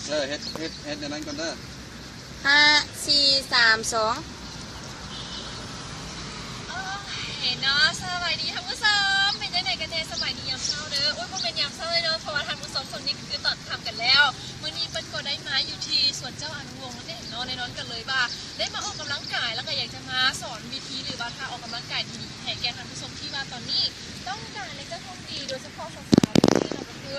ເອີ ເຮັດ ເຮັດ ເຮັດແນວນັ້ນກ່ອນເດີ. ຫ້າ ສີ່ ສາມ ສອງ. ໂອ້ຍເນາະ ສະບາຍດີທ່ານຜູ້ຊົມ ເປັນຈັ່ງໃດກັນແດ່? ສະບາຍດີຍາມເຊົ້າເດີ. ໂອ້ຍ ບໍ່ແມ່ນຍາມເຊົ້າເລີຍເນາະ ເພາະວ່າທ່ານຜູ້ຊົມ ຊ່ວງນີ້ກໍຄືຕອນຄ່ຳກັນແລ້ວ. ມື້ນີ້ເພິ່ນກໍໄດ້ມາຢູ່ທີ່ສວນເຈົ້າອະນຸວົງນັ້ນເອງເນາະ ແນ່ນອນກັນເລີຍວ່າໄດ້ມາອອກກຳລັງກາຍ ແລ້ວກໍຢາກຈະມາສອນວິທີ ຫຼືວ່າທ່າອອກກຳລັງກາຍດີໆ ໃຫ້ແກ່ທ່ານຜູ້ຊົມທີ່ວ່າຕອນນີ້ຕ້ອງການໃນການຫຸ່ນດີ ໂດຍສະເພາະສາວໆ ເລື່ອງນີ້ເນາະ ກໍຄື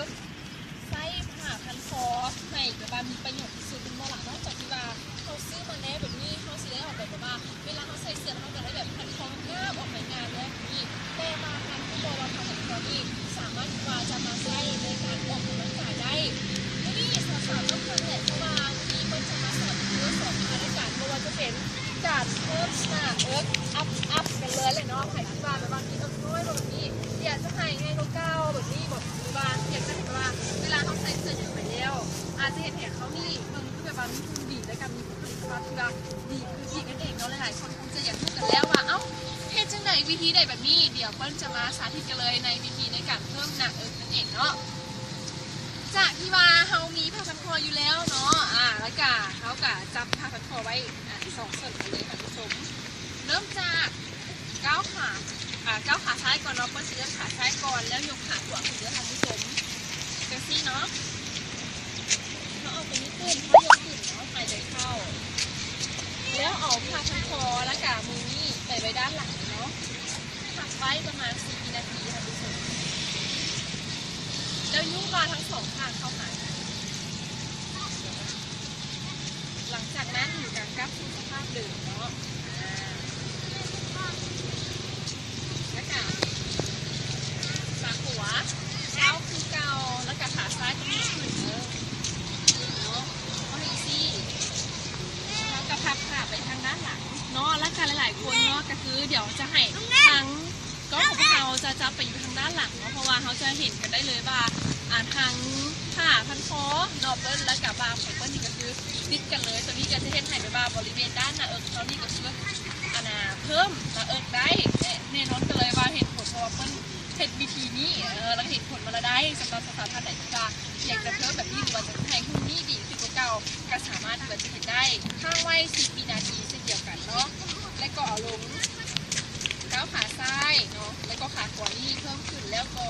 ໃຊ້ຜ້າພັນຄໍໃຫ້ແບບວ່າມີປະໂຫຍດທີ່ສຸດ ແມ່ນບໍ່ລະ? ນອກຈາກທີ່ວ່າເຮົາຊື້ມາແລ້ວແບບນີ້ ເຮົາຊິໄດ້ອອກແບບ ແບບວ່າເວລາເຮົາໃສ່ເສື້ອ ເຮົາກໍໄດ້ແບບພັນຄໍງາມ ອອກໄປງານແລ້ວແບບນີ້. ແຕ່ວ່າທ່ານຮູ້ບໍ່ວ່າຜ້າພັນຄໍນີ້ສາມາດທີ່ວ່າຈະມາໃຊ້ໃນການອອກກຳລັງກາຍໄດ້? ມື້ນີ້ສາວໆ ຕ້ອງການແຫຼະ ເພາະວ່າມື້ນີ້ເພິ່ນຈະມາສອນ ຄືສອນທ່າໃນການ ບໍ່ວ່າຈະເປັນ ການເພີ່ມໜ້າເອິກ ອັບ ອັບກັນເລີຍແຫຼະເນາະ. ໃຜທີ່ວ່າແບບວ່າມີເອິກນ້ອຍແບບນີ້ ຢາກຈະໃຫ້ໃຫຍ່ກວ່າເກົ່າແບບນີ້ບໍ ຫຼືວ່າຢາກຈະເຫັນວ່າເວລາເຮົາໃສ່ເສື້ອນີ້ໄປແລ້ວ ອາດຈະເຮັດໃຫ້ເຮົານີ້ເບິ່ງຄືແບບວ່າມີຫຸ່ນດີ ແລ້ວກໍມີບຸກຄະລິກພາບທີ່ວ່າດີຂຶ້ນອີກນັ້ນເອງເນາະ. ຫຼາຍໆຄົນຄົງຈະຢາກຮູ້ກັນແລ້ວວ່າ ເອົ້າ ເຮັດຈັ່ງໃດ ວິທີໃດແບບນີ້? ດຽວເພິ່ນຈະມາສາທິດກັນເລີຍໃນວິທີໃນການເພີ່ມໜ້າເອິກນັ້ນເອງເນາະ. ຈາກທີ່ວ່າເຮົາມີຜ້າພັນຄໍຢູ່ແລ້ວເນາະ ອາ ແລ້ວກະເຮົາກະຈັບຜ້າພັນຄໍໄວ້ ອາ ສອງເຊິ່ງກັນເລີຍທ່ານຜູ້ຊົມ. ເລີ່ມຈາກກ້າວຂາ ອາ ກ້າວຂາຊ້າຍກ່ອນເນາະ ເພິ່ນຊິເລີ່ມຂາຊ້າຍກ່ອນ ແລ້ວຍົກຂາຂວາຂຶ້ນເດີທ່ານຜູ້ຊົມ ຈັ່ງຊີ້ເນາະ. ເຮົາເອົາຕົວນີ້ຂຶ້ນ ເຮົາຍົກຂຶ້ນເນາະ ຫາຍໃຈເຂົ້າ ແລ້ວເອົາຜ້າພັນຄໍ ແລ້ວກະມືນີ້ໄປໄວ້ດ້ານຫຼັງເນາະ. ພັກໄວ້ປະມານສີ່ວິນາທີທ່ານຜູ້ຊົມ ແລ້ວຍູ້ບ່າທັງສອງຂ້າງເຂົ້າຫາກັນ. ຫຼັງຈາກນັ້ນກະກັບສູ່ສະພາບເດີມເນາະ ອາ ແລ້ວກະຂາຂວາກ້າວຄືເກົ່າ ແລ້ວກະຂາຊ້າຍກໍຍົກຂຶ້ນເດີເນາະ ເອົາຈັ່ງຊີ້ ແລ້ວກະພັບຂາໄປທາງດ້ານຫຼັງເນາະ. ແລ້ວກະຫຼາຍໆຄົນເນາະ ກະຄືດຽວຈະໃຫ້ທາງ ກ້ອງຂອງພວກເຮົາຈະຈັບໄປຢູ່ທາງດ້ານຫຼັງເນາະ ເພາະວ່າເຮົາຈະເຫັນກັນໄດ້ເລີຍວ່າ ອາ ທັງຜ້າພັນຄໍເນາະເພິ່ນ ແລ້ວກະບ່າຂອງເພິ່ນນີ້ກະຄືຕິດກັນເລີຍ. ໂຕນີ້ກະຈະເຮັດໃຫ້ແບບວ່າບໍລິເວນດ້ານໜ້າເອິກເຮົານີ້ກະຄື ອັນນ່າ ເພີ່ມໜ້າເອິກໄດ້ ແນ່ນອນກັນເລີຍວ່າເຫັນຜົນ ເພາະວ່າເພິ່ນເຮັດວິທີນີ້ ເອີ ແລ້ວເຫັນຜົນມາແລ້ວໄດ໋. ສຳລັບສາວໆ ທ່ານໃດທີ່ວ່າຢາກຈະເພີ່ມແບບນີ້ ຫຼືວ່າຈະໃຫ້ຫຸ່ນນີ້ດີຂຶ້ນກວ່າເກົ່າ ກະສາມາດທີ່ວ່າຈະເຮັດໄດ້. ຄ້າງໄວ້ສິບວິນາທີເຊັ່ນດຽວກັນເນາະ ແລ້ວກໍເອົາລົງ ກ້າວຂາຊ້າຍເນາະ ແລ້ວກໍຂາຂວານີ້ເພີ່ມຂຶ້ນ ແລ້ວກໍ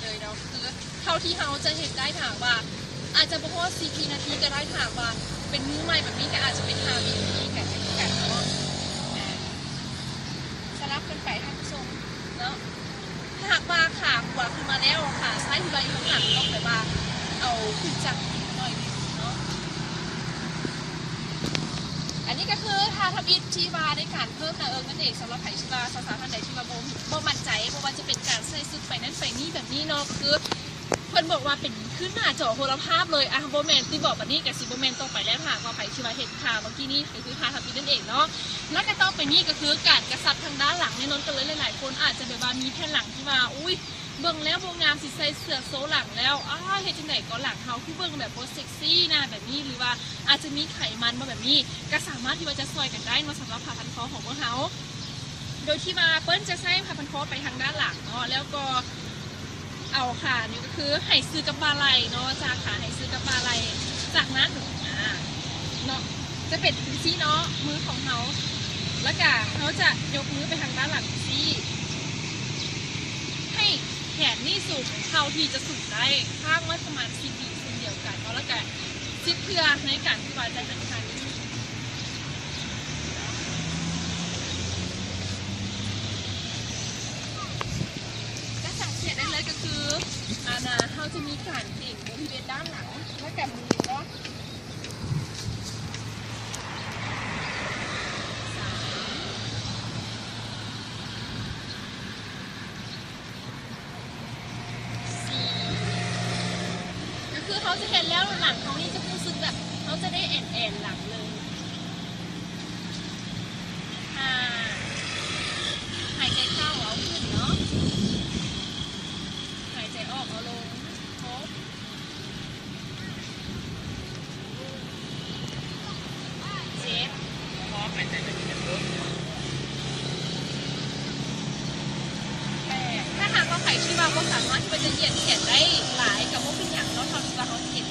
ເລີຍເນາະ ຄືເທົ່າທີ່ເຮົາຈະເຮັດໄດ້. ຖ້າຫາກວ່າອາດຈະບໍ່ຮອດສິບວິນາທີກະໄດ້ ຖ້າຫາກວ່າເປັນມືໃໝ່ແບບນີ້ກະອາດຈະເປັນຫ້າວິນາທີກະໄດ້ຄືກັນເນາະ ສະຫຼັບກັນໄປທ່ານຜູ້ຊົມເນາະ. ຖ້າຫາກວ່າຂາຂວາຂຶ້ນມາແລ້ວ ຂາຊ້າຍທີ່ວ່າຢູ່ຂ້າງຫຼັງຕ້ອງແບບວ່າເອົາຂຶ້ນຈາກໜ້ອຍໜຶ່ງເນາະ. ອັນນີ້ກະຄືທ່າທຳອິດທີ່ວ່າໃນການເພີ່ມໜ້າເອິກນັ້ນເອງ. ສຳລັບໃຜທີ່ວ່າ ສາວໆ ທ່ານໃດທີ່ວ່າບໍ່ ບໍ່ໝັ້ນໃຈ ບໍ່ວ່າຈະເປັນການໃສ່ຊຸດໄປນັ້ນໄປນີ້ແບບນີ້ເນາະ ຄືເພິ່ນບອກວ່າເປັນຄືໜ້າຈໍໂທລະພາບເລີຍ ອາ ບໍ່ແມ່ນຕິ ບອກບາດນີ້ກະຊິບໍ່ແມ່ນຕໍ່ໄປແລ້ວ. ຖ້າຫາກວ່າໃຜທີ່ວ່າເຫັນທ່າເມື່ອກີ້ນີ້ ກະຄືທ່າທຳອິດນັ້ນເອງເນາະ. ແລ້ວກະຕໍ່ໄປນີ້ກະຄືການກະຊັບທາງດ້ານຫຼັງ ແນ່ນອນກັນເລີຍ ຫຼາຍໆຄົນອາດຈະແບບວ່າມີແຜ່ນຫຼັງທີ່ວ່າ ອຸ້ຍ ເບິ່ງແລ້ວບໍ່ງາມ ຊິໃສ່ເສື້ອໂຊຫຼັງແລ້ວ ອາ ເຮັດຈັ່ງໃດກໍຫຼັງເຮົາຄືເບິ່ງແບບບໍ່ເຊັກຊີນະ ແບບນີ້ ຫຼືວ່າອາດຈະມີໄຂມັນບໍ່ ແບບນີ້ ກະສາມາດທີ່ວ່າຈະຊ່ອຍກັນໄດ້ເນາະ ສຳລັບຜ້າພັນຄໍຂອງພວກເຮົາ ໂດຍທີ່ວ່າເພິ່ນຈະໃສ່ຜ້າພັນຄໍໄປທາງດ້ານຫຼັງເນາະ ແລ້ວກໍເອົາຂານີ້ກະຄືໃຫ້ຊື່ກັບບ່າໄຫຼ່ເນາະ ຈາກຂາໃຫ້ຊື່ກັບບ່າໄຫຼ່. ຈາກນັ້ນ ອາ ເນາະ ຈະເປັນຈັ່ງຊີ້ເນາະ ມືຂອງເຮົາ ແລ້ວກະເຮົາຈະຍົກມືໄປທາງດ້ານຫຼັງຈັ່ງຊີ້ ໃຫ້ແຂນນີ້ສູງເທົ່າທີ່ຈະສູງໄດ້ ຄ້າງໄວ້ປະມານສິບວິເຊັ່ນດຽວກັນເນາະ ແລ້ວກະສິບເທື່ອໃນການທີ່ວ່າຈະຫັນທ່ານີ້. ກະສັງເກດໄດ້ເລີຍ ກະຄື ອັນນ່າ ເຮົາຈະມີການເກງບໍລິເວນດ້ານຫຼັງ ແລ້ວກະມືເນາະ. ກະຄືເຮົາຈະເຮັດແລ້ວ ຫຼັງເຮົານີ້ຈະຮູ້ສຶກແບບ ເຮົາຈະໄດ້ແອນໆຫຼັງເລີຍ. ຫ້າ ຫາຍໃຈເຂົ້າເອົາຂຶ້ນເນາະ ຫາຍໃຈອອກເອົາລົງ. ຫົກ ເຈັດ ແປດ ຖ້າຫາກວ່າໃຜທີ່ວ່າບໍ່ສາມາດທີ່ວ່າຈະຢຽດແຂນໄດ້ຫຼາຍກະບໍ່ເປັນຫຍັງເນາະ ເທົ່າທີ່ວ່າເຮົາເຮັດ